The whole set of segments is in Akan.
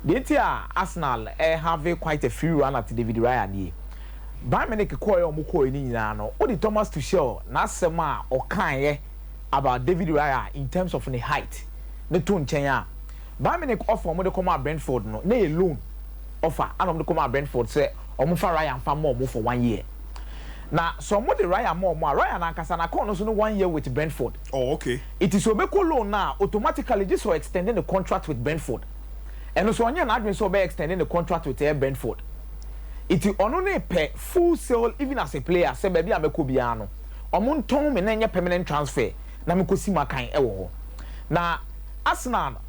Deɛ nti a Arsenal have quite a free run at David Raya nie. Bayern Munich kɔɔɛ a ɔmo kɔɔɛ ne nyinaa no, wode Thomas Tuchel n'asɛm a ɔkaeɛ about David Raya in terms of ne height ne to nkyɛn a, Bayern Munich offer ɔmo de kɔmaa Brentford no na yɛ loan offer ana ɔmo de kɔmaa Brentford sɛ ɔmo fa Raya nfa ma ɔmo for one year. Na sɛ ɔmo de Raya ma ɔmo a, Raya n'ankasa n'akɔn no so no one year with Brentford. It is obɛkɔ loan na automatically gye sɛ extending the contract with Brentford. Ɛno so ɔnyɛ n'adwene sɛ ɔbɛ extending the contract with Brentford. Iti ɔno ne pɛ full sale even as a player sɛ baabi a mɛkɔ biara no, ɔmo ntɔn me na nyɛ permanent transfer na mekɔ si mu akan ɛwɔ hɔ. Na Arsenal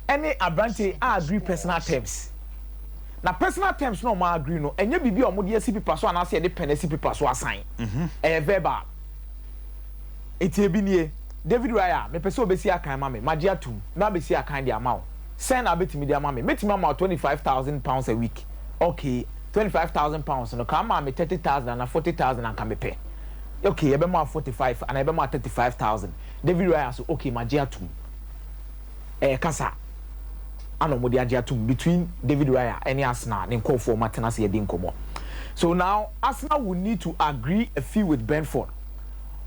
ɛne aberante a agree personal terms, na personal terms na ɔmo agree no, ɛnyɛ biribi a ɔmo de asi paper so anaasɛ yɛde pen asi paper so asan, ɛyɛ verbal. Eti ebi nie: David Raya, mepɛ sɛ obesi akan ma me, magye atum na abesi akan de ama wo. Sɛn na abetumi de ama me? Metumi ama wo £25,000 a week. Okay, £25,000 no ka ama me 30,000 ana 40,000 anka mepɛ. Okay, yɛbɛma 45 ana yɛbɛma 35,000. David Raya so, okay, magye atum. Ɛyɛ kasa ana ɔmo de agye atum between David Raya ɛne Arsenal ne nkɔɔfoɔ. Ɔmo atena ase yɛdi nkɔmɔ. So now Arsenal will need to agree a fee with Brentford.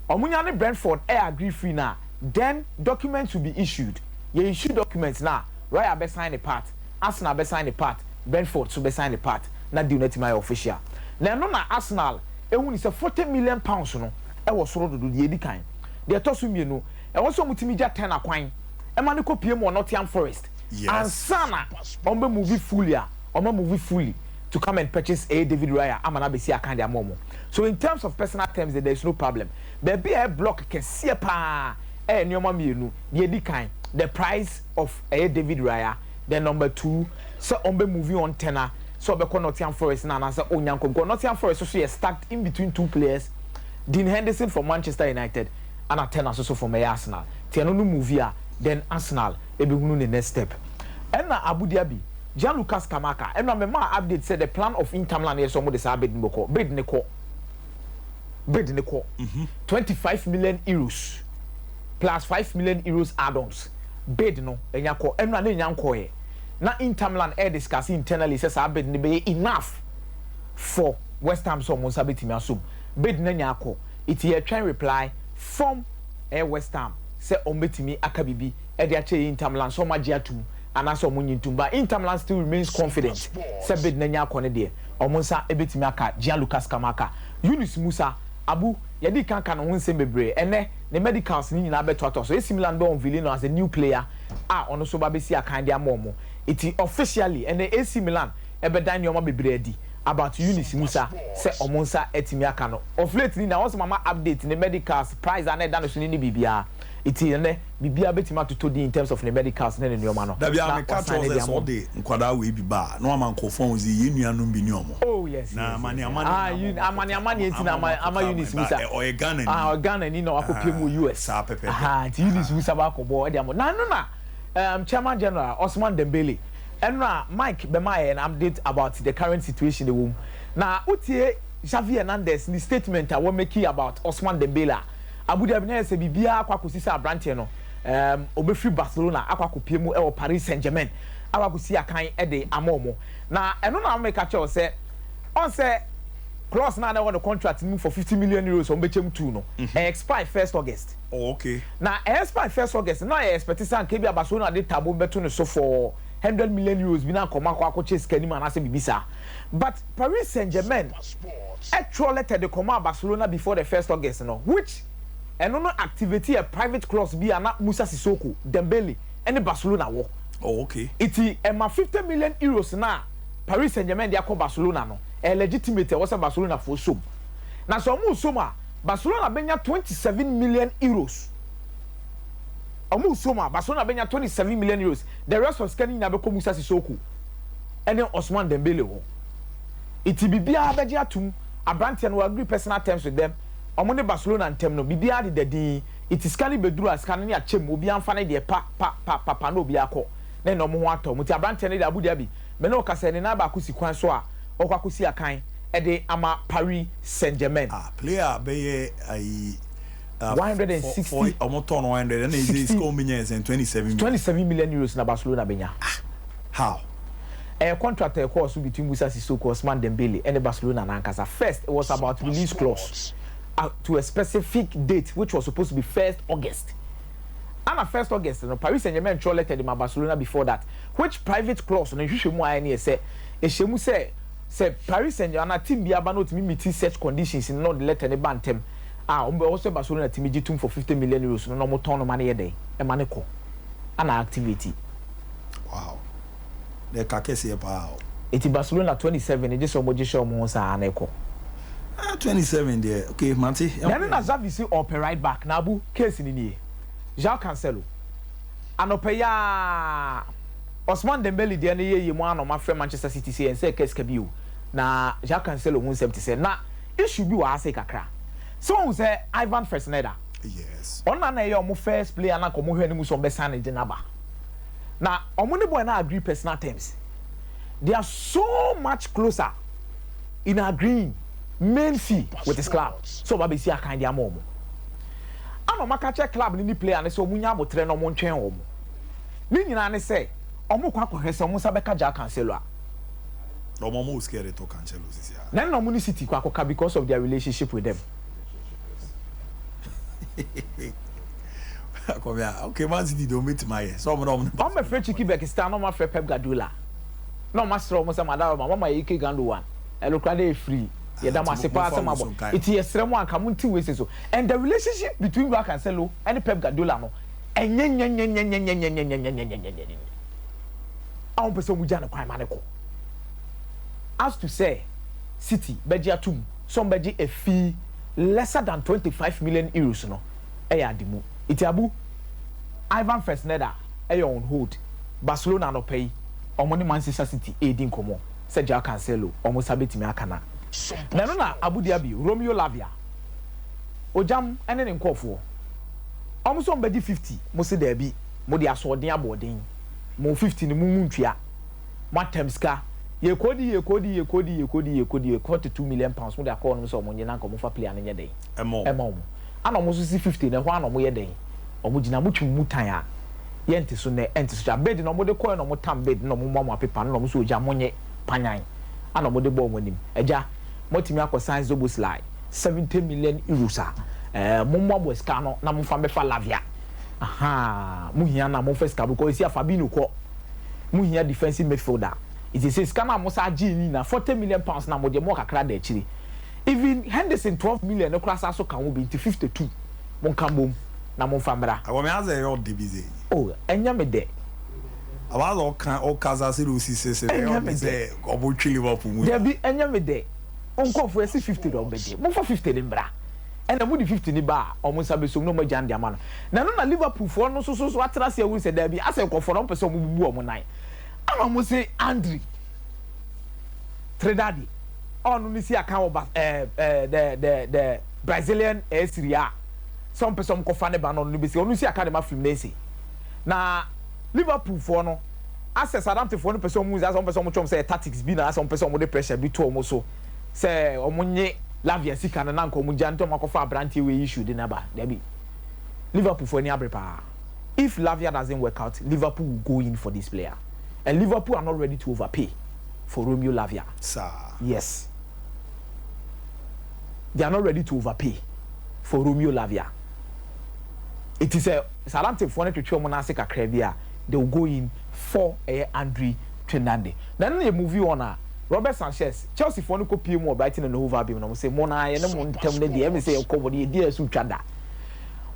Ɔmo nya ne Brentford ɛ agree fee na then documents will be issued. Yɛ issue documents na Raya bɛ sign the part, Arsenal bɛ sign the part, Brentford so bɛ sign the part na deal no ti ma yɛ official. Na ɛno na Arsenal ehu ni sɛ £40 million no ɛwɔ soro dodo. Deɛ edi kan, deɛ ɛtɔ so mmienu, ɛwɔ sɛ ɔmo timi gya 10 akwan ɛma ne kɔ pie mu wɔ Nottingham Forest ansa na ɔmo bɛ move fully a ɔmo move fully to come and purchase a David Raya ama na bɛsi akan de ama ɔmo. So in terms of personal terms, there is no problem. Baabi a ɛ block kɛseɛ paa ɛyɛ nneɛma mmienu. Deɛ edi kan, the price of ɛyɛ David Raya. Then number two, sɛ ɔmo bɛ move on tenor sɛ ɔbɛkɔ Nottingham Forest na anaasɛ ɔnya nkɔ, because Nottingham Forest nso yɛ stacked in between two players, Dean Henderson from Manchester United ana Turner nso so from ɛyɛ Arsenal. Tiɛ no move a, then Arsenal ebehunu ne next step. Ɛna Abu Dhabi, Gianluca Scamacca, ɛna mɛma update sɛ the plan of Inter Milan yɛ sɛ ɔmo de saa bid ne kɔ, bid ne kɔ, bid ne kɔ €25 million plus €5 million add-ons. Bid no ɛnya kɔ, ɛna ne nya nkɔɛ na Inter Milan ɛ discuss internally sɛ saa bid ne bɛyɛ enough for West Ham sɛ ɔmo nsa bɛtumi asom. Bid ne nya akɔ, eti yɛtwɛn reply from West Ham sɛ ɔmo bɛtumi aka bibi ɛde akyɛ yɛ Inter Milan sɛ ɔmo agye atum anaasɛ ɔmo nyi ntum, but Inter Milan still remains confident sɛ bid ne nya akɔ ne deɛ, ɔmo nsa ebɛtumi aka Gianluca Scamacca. Yunus Musa, Abu, yɛde kan ka ne ho nsɛm bebree. Ɛnɛ ne medicals ne nyinaa bɛtoatoa so. AC Milan bɛ unveil no as a new player a ɔno nso ba bɛsi akan de ama ɔmo. Eti officially ɛnɛ AC Milan ɛbɛdan nneɛma bebree adi about Yunus Musa sɛ ɔmo nsa ɛtumi aka no. Of late ni na wɔn sɛ mama update ne medicals, price a na ɛda ne so ne biribiara. Eti ɛnɛ biribiara bɛtumi atoto di in terms of ne medicals ne nneɛma no. Dabi a na meka ɔsan kyerɛ ne sɛ de sɛ ama ɔmo. ɔde nkwadaa wei bi ba a na wama nkɔfoɔ ho sɛ yɛn nuanom bi ne ɔmo. Oh yes. Na amane amane. Ah, you amane amane eti na ama Yunus Musa. Ɔyɛ Ghana ni. Ah, Ghana ni na wakɔ pie mu wɔ US. Saa pɛpɛɛpɛ. Aha, nti Yunus Musa baakɔ bɔ ɛde ama na no na chairman general Osman Dembele, ɛno a Mike bɛma yɛ an update about the current situation ɛwɔ mu. Na wotie Xavi Hernandez ni statement a wɔn make about Osman Dembele a, Abu Dhabi, na yɛ sɛ biribiara akɔ akɔsi sɛ aberanteɛ no obɛfiri Barcelona akɔ akɔpie mu ɛwɔ Paris Saint Germain akɔ akɔsi akan ɛde ama ɔmo. Na ɛno na ameka kyerɛw sɛ ɔn sɛ clause na na ɛwɔ ne contract mu for €50 million ɔmo bɛkyɛ mu two no ɛ expire 1 August. Na ɛ expire 1 August na yɛ expect sɛ anka bi a Barcelona de tabo bɛto ne so for €100 million bi na nkɔmɔ akɔ akɔkyɛ sika nim anaasɛ biribi saa, but Paris Saint Germain ɛtwerɛ letter de kɔmɔ a Barcelona before the 1 August no, which ɛno no activate a private clause bi a na Musa Sissoko Dembele ɛne Barcelona wɔ. Iti ɛma €50 million na Paris Saint Germain de akɔ Barcelona no ɛyɛ legitimate. Ɛwɔ sɛ Barcelona fo som na sɛ ɔmo som a, Barcelona bɛnya €27 million. Ɔmo som a, Barcelona bɛnya €27 million. The rest of sika ni nyinaa bɛkɔ Musa Sissoko ɛne Osman Dembele hɔ. Iti biribiara bɛgye atum. Aberanteɛ no agree personal terms with them. Ɔmo ne Barcelona ntɛm no biribiara deda din. Iti sika no bɛduru a, sika no ne akyɛm, obiara nfa ne deɛ pa pa pa pa pa na obiara kɔ na ɛna ɔmo ho atɔ ɔmo. Ti aberanteɛ no de, Abu Dhabi, mɛ ne ɔkasa ne nan baako si kwan so a ɔkɔ akɔsi akan ɛde ama Paris Saint Germain. Ah, player bɛyɛ ayi 160. Ɔmo tɔn 100 ɛna ɛsɛ sika ɔmo nya yɛ sɛn? 27 million? €27 million na Barcelona bɛnya. How? Ɛyɛ contract a ɛkɔɔ so between Musa Sissoko, Ousmane Dembele ɛne Barcelona n'ankasa. First, it was about release clause to a specific date, which was supposed to be 1st August. Ana 1st August no, Paris Saint-Germain twerɛ letter de ma Barcelona before that, which private clause no nhwehwɛ mu ayɛ ne yɛ sɛ ɛhyɛ mu sɛ Paris Saint-Germain ana team bi aba na otumi meet such conditions no, na ɔde letter ne ba ntɛm a, ɔmo bɛ ɔsɛ Barcelona tumi gye tum for €50 million no, na ɔmo tɔn no ma ne yɛ dɛ ɛma ne kɔ ana activate. Wow, na ɛka kɛseɛ paa o. Eti Barcelona 27 gye sɛ ɔmo gye hyɛ ɔmo ho saa na ɛkɔ. Ah, 27 deɛ, okay, mante. Na ɛno na Xavi si ɔpɛ right back na abu case ni nie. João Cancelo anɔpɛ yaa Osman Dembele deɛ no yɛ yie mu ana ɔmo afrɛ Manchester City sɛ yɛn sɛ ɛka sika bi o, na João Cancelo ho nsɛm te sɛ na issue bi wɔ ha se kakra sɛ wɔn sɛ Ivan Fresneda. Ɔno na ɛyɛ ɔmo first player na ɔmo hwɛ ne mu sɛ ɔmo bɛsan ne gye n'aba, na ɔmo ne boy na agree personal terms. They are so much closer in agreeing main fee with his club so ɔba bɛsi akan de ama ɔmo, ana ɔmo aka kyerɛ club ne ne player ne sɛ ɔmo nya abotire na ɔmo ntwɛn ɔmo. Ne nyinaa ne sɛ ɔmo kɔ akɔhwɛ sɛ ɔmo nsa bɛka João Cancelo a. Na ɔmo scared to Cancelo sisi a. Na ɛna ɔmo ne City kɔ akɔka because of their relationship with them. Akɔbea, okay, Man City de, ɔmo betumi ayɛ sɛ ɔmo na ɔmo ne. Ɔmo bɛfrɛ Txiki Begiristain na ɔmo afrɛ Pep Guardiola na ɔmo asrɛ ɔmo sɛ madara ɔmo ama yɛ Ike Gundogan, ɛno kora de yɛ free, yɛda mo ase paa sɛ mo abɔ, eti yɛsrɛ mo anka mo nti wei se so. And the relationship between Joao Cancelo ɛne Pep Guardiola no ɛnyɛ nyɛnyɛnyɛnyɛnyɛnyɛnyɛnyɛnyɛnyɛnyɛ a wɔn pɛ sɛ wɔn gya ne kwan ma ne kɔ. As to say City bɛgye atum sɛ wɔn bɛgye a fee lesser than €25 million no, ɛyɛ ade mu. Eti abu Ivan Fresneda ɛyɛ on hold. Barcelona nɔpɛ yi ɔmo ne Manchester City edi nkɔmɔ sɛ Joao Cancelo ɔmo nsa bɛtumi aka na ɛno na Abu Dhabi Romeo Lavia ogyam ɛne ne nkɔɔfoɔ ɔmo nso ɔmo bɛgye 50. Mo se daabi, mo de asoɔden aboɔden mo 50 ne mo mu ntua mo atam sika yɛkɔdi yɛkɔdi yɛkɔdi yɛkɔdi yɛkɔdi £42 million mo de akɔ ɔnom sɛ ɔmo nye na nka ɔmo fa player no nyɛ dɛn. Ɛmɔ. Ɛma ɔmo ana ɔmo nso si 50 na ɛhɔ ana ɔmo yɛ dɛn, ɔmo gyina mo twi mu tan a yɛnte so nɛ ɛnte so kya bid na ɔmo de kɔɛ na ɔmo tam bid na ɔmo mo apepa na ɔmo nso ogya mo nye panyan ana ɔmo de bɔ ɔmo anim ɛgya mo tumi akɔ sign Szoboszlai €70 million a mo mo abɔ sika no na mo fa bɛfa Lavia aha. Mo hia na mo fɛ sika because esi a Fabinho kɔ, mo hia defensive midfielder. Ìtì sɛ sika na mo sa agye ni na £40 million na mo deɛ mo kakra da akyire, even Henderson 12 million ne kora sa so ka ho bi, nti 52 mo nka mbom na mo nfa mmra. Awɔ mi azɛ ɛyɛ ɔde bi ze. Oh, ɛnyɛ mi dɛ. Awɔ azɛ ɔka ɔkasa sɛ osi sese ɛyɛ Ɛnyɛ ɔde me sɛ ɔmo twi Liverpool mu. Dabi, ɛnyɛ mi dɛ. Nkɔfo ɛsi 50 na ɔmo bɛgye, mo fa 50 ne mbra, ɛna mo de 50 ne ba a, ɔmo nsa bɛsom na ɔmo agya ne ama no. Na ɛno na Liverpool foɔ no nso so so atena ase ewu sɛ dabi, asɛ nkɔfoɔ no ɔmo pɛ sɛ ɔmo bubu ɔmo nan, ɛna ɔmo se Andre Trindade ɔno ne si aka wɔ ba ɛɛ ɛɛ the Brazilian Serie A sɛ ɔmo pɛ sɛ ɔmo kɔfa ne ba no, ɔno ne besi ɔno si aka ne ma Fluminense. Na Liverpool foɔ no asɛ Southampton foɔ no pɛ sɛ ɔmo asɛ ɔmo pɛ sɛ ɔmo twɛm sɛ tactics bi na asɛ ɔmo pɛ sɛ ɔmo de pressure bi to ɔmo so sɛ ɔmo nye Lavia sika no na nka ɔmo gya nti ɔmo akɔfa aberanteɛ wei issue de n'aba. Dabi, Liverpool foɔ ani abere paa. If Lavia doesn't work out, Liverpool will go in for this player, and Liverpool are not ready to overpay for Romeo Lavia. Saa. Yes, they are not ready to overpay for Romeo Lavia. It is a Southampton foɔ no twetwe ɔmo n'ase kakra bi a, they will go in for ɛyɛ Andre Trindade. Na ɛno yɛ movie on a Robert Sanchez, Chelsea foɔ no kɔ pie mu wɔ Brighton and Hove Albion na ɔmo sɛ mo na yɛ ne mo ntɛm ne deɛ ɛmi sɛ yɛ kɔ bɔ de yɛ di ɛso twa da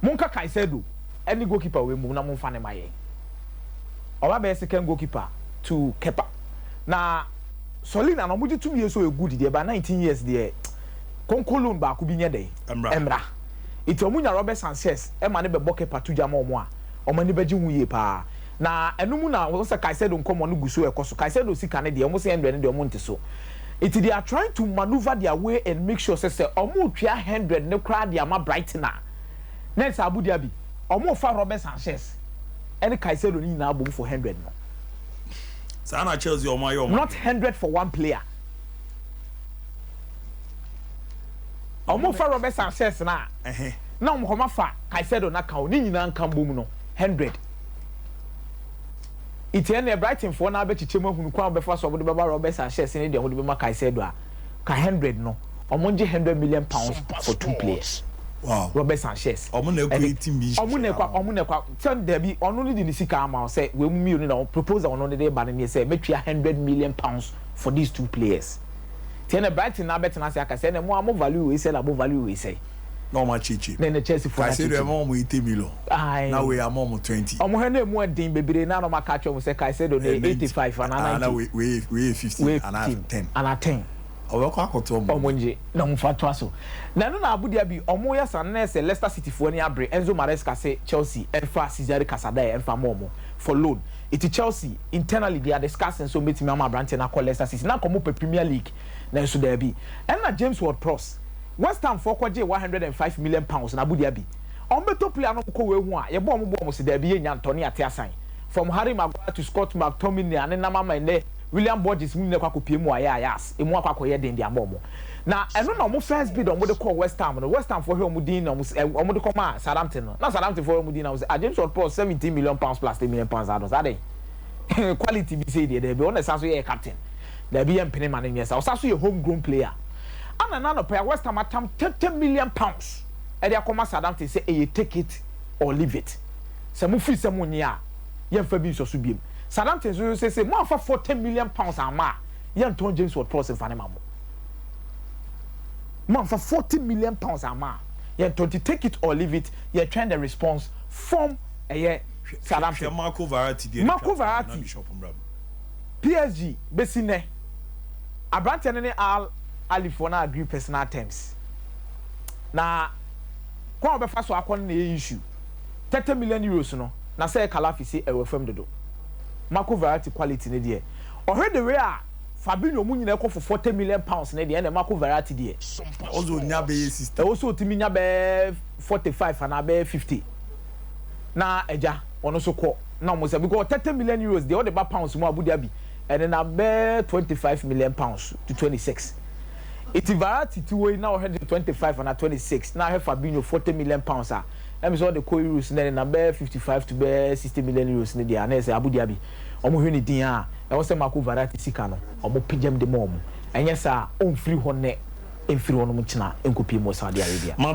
mo nka Caicedo ɛne goalkeeper wei mu na mo nfa ne ma yɛ ɔba bɛyɛ second goalkeeper to Kepa. Na Solina na ɔmo gye tum yɛ so yɛ good deɛ ba 19 years deɛ konko loan baako bi nyɛ dɛ. Ɛmra. Ɛmra nti ɔmo nya Robert Sanchez ɛma ne bɛbɔ Kepa to gya ma ɔmo a, ɔmo ani bɛgye ho yie paa. Na ɛno mu na wɔn sɛ Caicedo nkɔmɔ no gu so ɛkɔ so. Caicedo sika ne deɛ ɔmo sɛ 100 ne deɛ ɔmo nte so, nti they are trying to manoeuvre their way and make sure sɛ ɔmo tua 100 ne koraa de ama Brighton a, na sɛ Abu Dhabi ɔmo fa Robert Sanchez ɛne Caicedo ne nyinaa bom for 100 no. Saa na Chelsea ɔmo ayɛ ɔmo. Not 100 for one player. Ɔmo fa Robert Sanchez na na ɔmo kɔma fa Caicedo na ka o ne nyinaa nka mbom no 100. Nti ɛnna Brighton foɔ no abɛkyekyɛ mu ahunu kwan a wɔbɛfa so a wɔde bɛba Robert Sanchez ne deɛ wɔde bɛma Caicedo a, ka 100 no, wɔn ngye £100 million for two players. Robert Sanchez. Ɔmo na ekɔ team bi. Ɔmo na ekɔ, ɔmo na ekɔ sɛ dabi, ɔno ne de ne sika ama wo sɛ wei mu mmienu na proposal ɔno ne de ba no ne sɛ mɛtua £100 million for these two players. Tiɛ na Brighton na abɛtena ase aka sɛ ɛna mo a mo value wei sɛ na mo value wei sɛ. Na ɔmo akyekye. Na ɛna Chelsea fo na akyekye. Caicedo ɛma ɔmo 80 million. Ayi. Na wei ama ɔmo 20. Ɔmo hɛ na emu ɛden bebree na ɔmo aka kyerɛ ɔmo sɛ Caicedo ne 85 ana 90. Ana wei 15 ana 10. Ana 10. Ɔbɛkɔ akɔtɔ ɔmo. Ɔmo ngye na ɔmo fa to aso na ɛno na abudia bi ɔmo yɛ san na ɛsɛ Leicester City foɔ ni abere. Enzo Maresca sɛ Chelsea ɛnfa Cesare Casadei ɛnfa ma ɔmo for loan. Eti Chelsea internally they are discussing so mbɛtumi ama aberanteɛ na akɔ Leicester City na nkɔmɔ pɛ Premier League na nso daabi. Ɛna James Ward-Prowse, West Ham foɔ kɔgye £105 million na abudia bi ɔmo bɛtɔ player no kɔ wɔ ehu a yɛbɔ ɔmo bɔ ɔmo si daabi, yɛ nya ntɔ ne ate asan. From Harry Maguire to Scott McTominay ane nam ama ɛnɛ William Borges mu nyina kɔ akɔpie mu ayɛ ayas emu akɔ akɔyɛ den de ama ɔmo. Na ɛno na ɔmo first bid ɔmo de kɔ West Ham no, West Ham fo hwɛ ɔmo din na ɔmo ɛ ɔmo de kɔ maa Southampton no, na Southampton fo hwɛ ɔmo din na ɔmo sɛ, ah, James Ward-Prowse, £17 million plus £10 million adɔ saa de quality bi sɛ deɛ dɛbi. Ɔno ɛsan so yɛ captain, dɛbi, yɛ mpene ma ne nyɛ sa, ɔsan so yɛ home grown player. Ana nanɔpɛ a West Ham atam £30 million ɛde akɔma Southampton sɛ ɛyɛ take it or leave it. Sɛ mo firi sɛ mo nye a, yɛmfa bi nsɔ so biem. Southampton nso sɛ mo afa £40 million ama a, yɛntɔn James Ward-Prowse nfa ne ma mo. Mo afa £40 million ama a, yɛntɔn ti. Take it or leave it. Yɛtwɛn the response from ɛyɛ Southampton. Hwɛ Marco Verratti deɛ. Marco Verratti, PSG bɛsi nɛ aberanteɛ no ne Al Ahly foɔ no agree personal terms na kwan a wɔbɛfa so akɔ no na ɛyɛ issue. €30 million no na sɛ Khelaifi si ɛwɔ fam dodo. Marco Verratti quality ne deɛ, ɔhwɛ the way a Fabinho mu nyinaa kɔ for £40 million ne deɛ, ɛna Marco Verratti deɛ ɔsɛ onya bɛyɛ 60. Ɛwɔ sɛ otumi nya bɛɛ 45 anaa bɛyɛ 50 na ɛgya ɔno nso kɔ na ɔmo sɛ because €30 million deɛ, ɔde ba pounds mu Abu Dhabi ɛne na bɛɛ £25 million to 26. Eti Verratti ti wo yi na ɔhwɛ de 25 ana 26 na ahwɛ Fabinho £40 million a, ɛmi sɛ ɔde kɔ euros na ɛne na bɛɛ 55 to bɛɛ €60 million ne deɛ, ana ɛsɛ Abu Dhabi ɔmo hwɛ ne din a ɛwɔ sɛ Marco Verratti sika no ɔmo pigyam de ma ɔmo. Ɛnyɛ saa, ɔnfiri hɔ nɛ, ɛnfiri hɔ nom kyena nkɔpie mu wɔ Saudi Arabia.